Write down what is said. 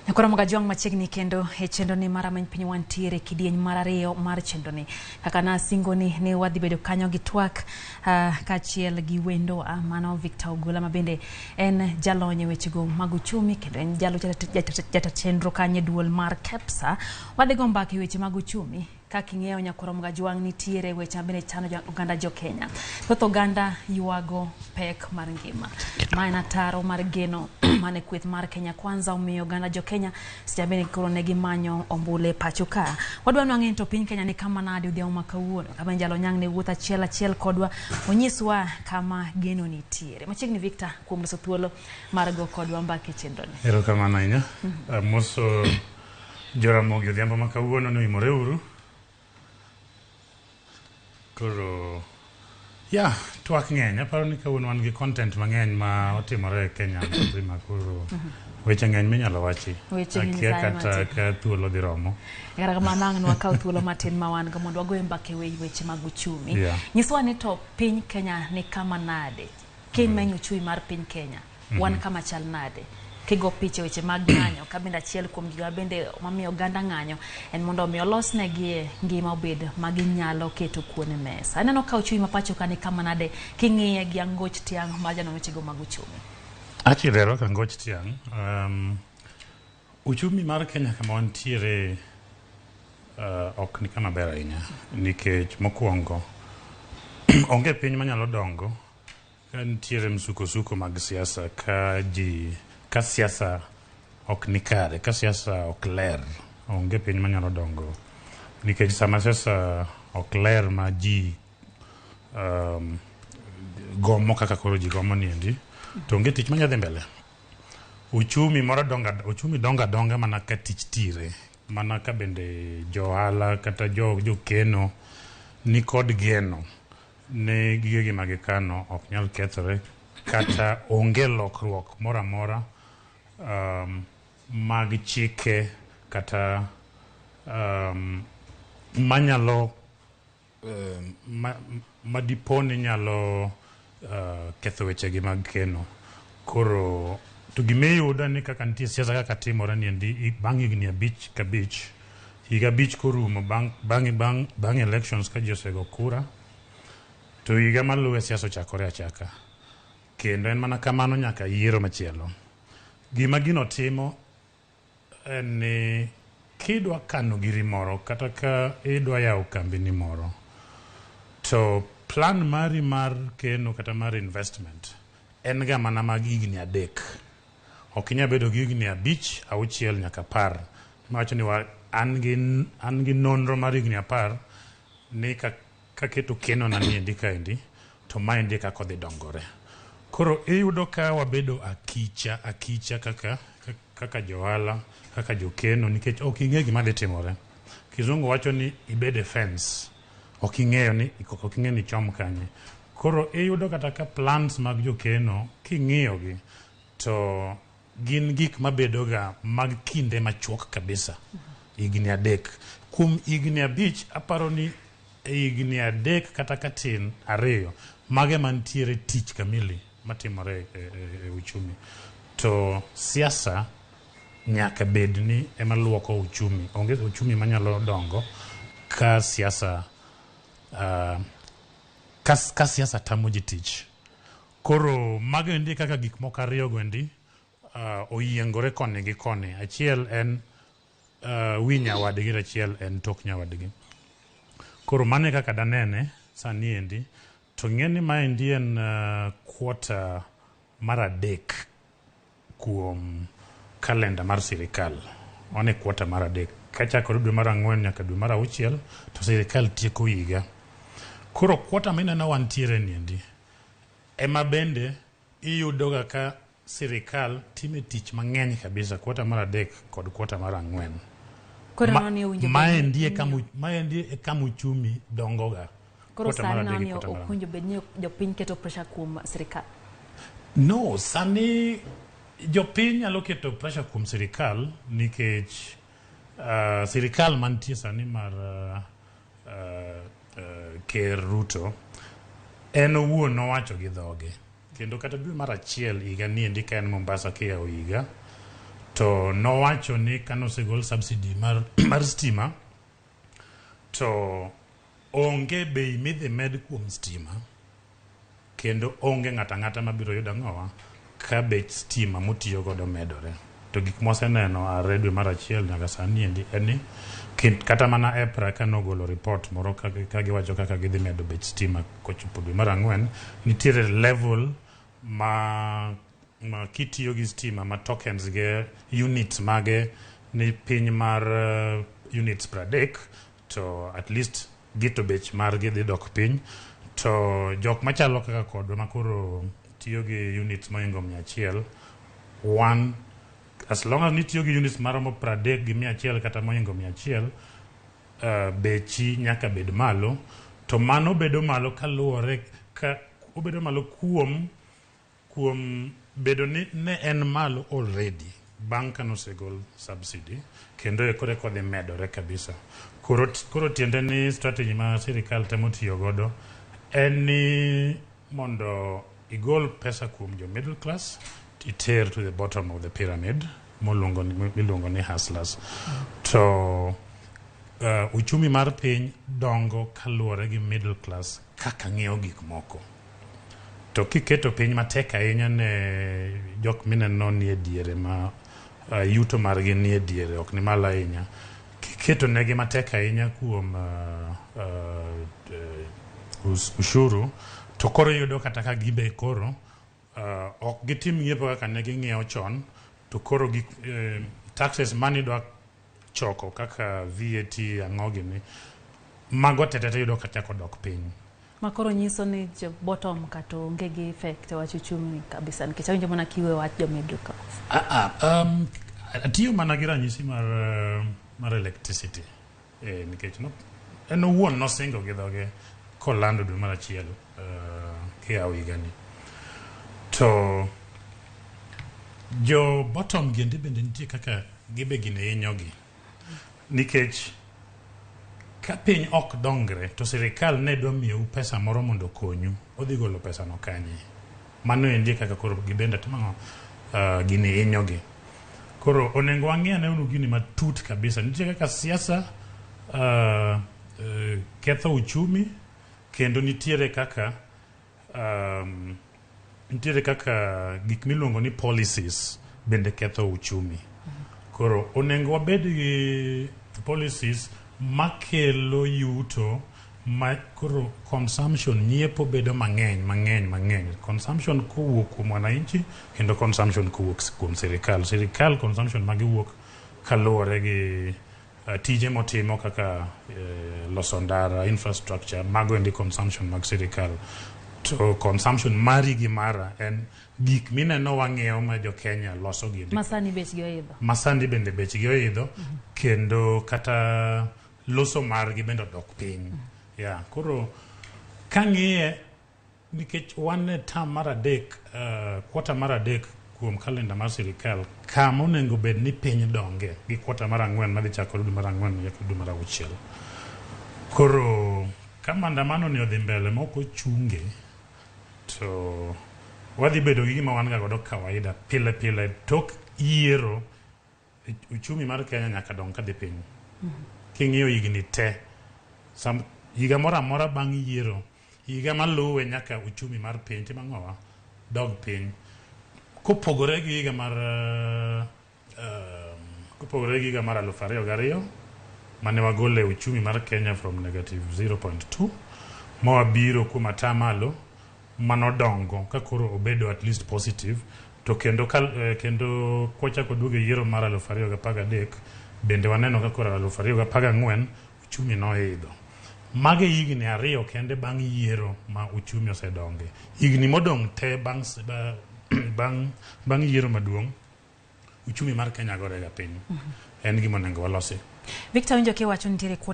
Nyakoro Mogajwang' machiegni kendo e chenroni mar Rameny Piny wantiere kidieny mar ariyo mar chenroni. Kaka nasingoni ni wadhi bedo kanyo gi twak kaachiel gi wendowa mano Victor Ogola ma bende en jalony e wechego mag uchumi kendo en jalo jata chenro kanyo e duol mar KEPSA. Wadhi go mbaka e weche mag uchumi. Kaka ing'eyo Nyakwar Mogajwang' nitiere weche ma bende chando oganda jo Kenya. Thoth oganda ywago pek mar ngima. Ma en ataro mar geno mane kweth mar Kenya Kwanza omiyo oganda jo Kenya seche bende koro ne gimanyo ombulu e pacho ka. Wadwa nwang'e ni to piny Kenya ni kama nade odhiambo ma kawuono. Kama Jalo Nyang' ne wuotho achiel achiel kodwa onyiswa kama geno nitiere. Machiegni Victor kuom loso thuolo mar go kodwa mbaka e chenro ni. Erokamano ahinya. Amoso Joramogi odhiambo ma kawuono ni oimore uru. Koro ya twak ng'eny aparo ni kawuono wan gi content mang'eny ma otimore e Kenya mzima koro weche ng'eny minyalo wachi. Weche ng'eny Akia sana kata wachi. ka thuolo dhi romo. Kata kamano ang' nwakaw thuolo matin ma wan go mondo wagoye mbaka e wi weche mag uchumi. Yeah. Nyiswa ni to piny Kenya ni kama nade? Kimenyo uchumi mar piny Kenya, wan kama chal nade? Kigo picha weche mag ng'anyo, ka bende achiel kuom gigo bende mamiyo oganda ng'anyo en mondo omi olosnegi ngima obed ma ginyalo keto kuon e mesa. Aneno ka uchumi ma pacho ka ni kama nade king'iye gi angoch tiang' mar janon wechego mag uchumi. Achiel ero ka ngoch tiang'. Uchumi mar Kenya kama wantiere ok ni kama ber ahinya nikech mokwongo onge piny manyalo dongo ka nitiere msukosuko mag siasa ka ji ka siasa ok ni kare ka siasa ok ler onge piny manyalo dongo nikech sama siasa ok ler ma ji gomo kaka koro ji gomo niendi to onge tich manyalo dhi mbele. Uchumi moro donga uchumi donga donga mana ka tich tire mana ka bende johala kata jo jokeno nikod geno ni gigegi ma gikano ok nyal kethore kata onge lokruok moro amora mag chike kata manyalo ma dipo ni nyalo ketho wechegi mag keno. Koro to gima iyudo ni kaka nitie siasa kaka timore ni endi bang' higni abich ka abich higa abich korumo bang' bang' bang' bang' elections ka ji osego kura to higa maluwe siasa ochakore achaka kendo en mana kamano nyaka yiero machielo. Gima gino timo en ni kidwa kano giri moro kata ka idwa yawo kambini moro to plan mari mar keno kata mar investment en ga mana mag higni adek. Ok inyal bedo gi higni abich, auchiel nyaka apar. Mawacho ni an gi nonro mar higni 10 ni kaketo keno na niendi kaendi to maendi e kaka odhi dongore. Koro iyudo ka wabedo akicha akicha kaka kaka johala kaka jokeno nikech ok ing'e gima dhi timore. Kizungu wacho ni ibed e fence. Ok ing'eyo ni ok ing'e ni ichom kanye. Koro iyudo kata ka plans mag jokeno king'iyo gi to gin gik mabedo ga mag kinde machuok kabisa. Higni 3. Kuom higni 5 aparo ni e higni 3 kata katin 2 mage mantiere tich kamili matimore e uchumi. To siasa nyaka bed ni ema luoko uchumi. Onge uchumi manyalo dongo ka siasa ka siasa tamo ji tich. Koro mago endi kaka gik moko ariyo go endi oyiengore koni gi koni. Achiel en wi nyawadgi to achiel en tok nyawadgi. Koro mano e kaka danene sani endi. To ing'e ni maendi en quarter mar 3 kuom kalenda mar sirikal. Wan e quarter mar 3. Kachakore dwe mar 4 nyaka dwe mar 6 to sirikal tieko higa. Koro quarter mineno wantiere ni endi ema bende iyudo ga ka sirikal time tich mang'eny kabisa quarter mar 3 kod quarter mar 4. Koro neno ni owinjo bed ni Maendi e kama maendi e kama uchumi dongo ga. Koro Quarter mar sani 3 gi neno ni quarter mar ok owinjo bed ni jopiny keto pressure kuom sirikal. No, sani jopiny nyalo keto pressure kuom sirikal nikech sirikal mantie sani mar Ker Ruto en owuon nowacho gi dhoge kendo kata dwe mar 1 higa niendi ka en Mombasa kiyawo higa To nowacho ni kanosegol subsidy mar stima to onge bei midhi med kuom stima, kendo onge ng'ato ang'ata mabiro yudo ang'owa ka bech stima motiyo godo medore. To gik mwaseneno are dwe mar achiel nyaka sani endi en ni kata mana EPRA kanogolo report moro ka giwacho kaka gidhi medo bech stima kochopo dwe mar ang'wen, nitiere level ma kitiyo gi stima ma tokens ge units mage ni piny mar units 30, to at least gito bech margi dhi dok piny. To jok machalo kaka kodwa makoro tiyo gi units mohingo 100, one, as long as nitiyo gi units maromo 30 gi 100 kata mohingo 100, bechi nyaka bed malo. To mano bedo malo kaluwore ka obedo malo kuom bedo ni ne en malo already bang' kanosegol subsidy, kendo e koro kodhi medore kabisa. Koro tiende ni strategy ma sirikal temo tiyo godo en ni mondo igol pesa kuom jo middle class iter to the bottom of the pyramid miluongo ni hustlers. To uchumi mar piny dongo kaluwore gi middle class kaka ng'iewo gik moko. To kiketo piny matek ahinya ne jok mineno ni e diere ma yuto margi ni e diere ok ni malo ahinya, kiketo negi matek ahinya kuom ushuru, to koro iyudo kata ka gibe koro ok gitim ng'iepo kaka ne ging'iewo chon, to koro gik taxes manidwa choko kaka VAT ang'o gini mago tetete yudo ka chako dok piny. Ma koro nyiso ni jo bottom kata onge gi effect e wach uchumi kabisa, nikech awinjo mana kiwe wach jo middle class. Atiyo mana gi ranyisi mar electricity, nikech no, en owuon nosingo gi dhoge kolando dwe mar achiel kiyawo higani. To jo bottom giendi bende nitie kaka gibe gini hinyogi, nikech ka piny ok dongre to sirikal ne dwa miyou pesa moro mondo okonyu, odhi golo pesa no kanye? Mano endi kaka koro gibende timo ang'o? Gini hinyogi. Koro onego wang'i ane uru gini matut kabisa. Nitie kaka siasa ketho uchumi, kendo nitiere kaka gik miluongo ni policies bende ketho uchumi. Koro onego wabed gi policies makelo yuto ma koro consumption, nyiepo bedo mang'eny mang'eny mang'eny. Consumption kowuok kuom wananchi, kendo consumption kowuok kuom sirikal. Sirikal consumption magi wuok kaluwore gi tije motimo kaka loso ndara, infrastructure, mago endi consumption mag sirikal. To consumption mari gi mara en gik mineno wang'iewo ma jo Kenya loso giendi. Ma sani bechgi oidho. Masani bende bechgi oidho, kendo kata loso margi bende odok piny. Yeah, koro kang'iye, nikech wan e term mar adek, quarter mar adek kuom kalenda mar sirikal, kama onego bed ni piny donge gi quarter mar ang'wen madhi chakore dwe mar ang'wen nyaka dwe mar auchiel. Koro ka maandamano ni odhi mbele ma ok ochunge, to wadhi bedo gi gima wan ga godo kawaida pile pile tok yiero, uchumi mar Kenya nyaka dong kadhi piny. King'iyo higni te, higa moro amora bang' yiero, higa maluwe nyaka uchumi mar piny timo ang'owa? Dog piny. Kopogore gi higa mar 2002 mane wagole uchumi mar Kenya from negative 0.2 ma wabiro kuom atamalo manodongo ka koro obedo at least positive. To kendo kendo kwachako duogo e yiero mar 2013, bende waneno ka koro 2014 uchumi noidho. Mago e higni 2 kende bang' yiero ma uchumi osedonge. Higni modong' te bang' yiero maduong', uchumi mar Kenya gore ga piny. En gima onego walosi. Victor, winjo kiwacho nitiere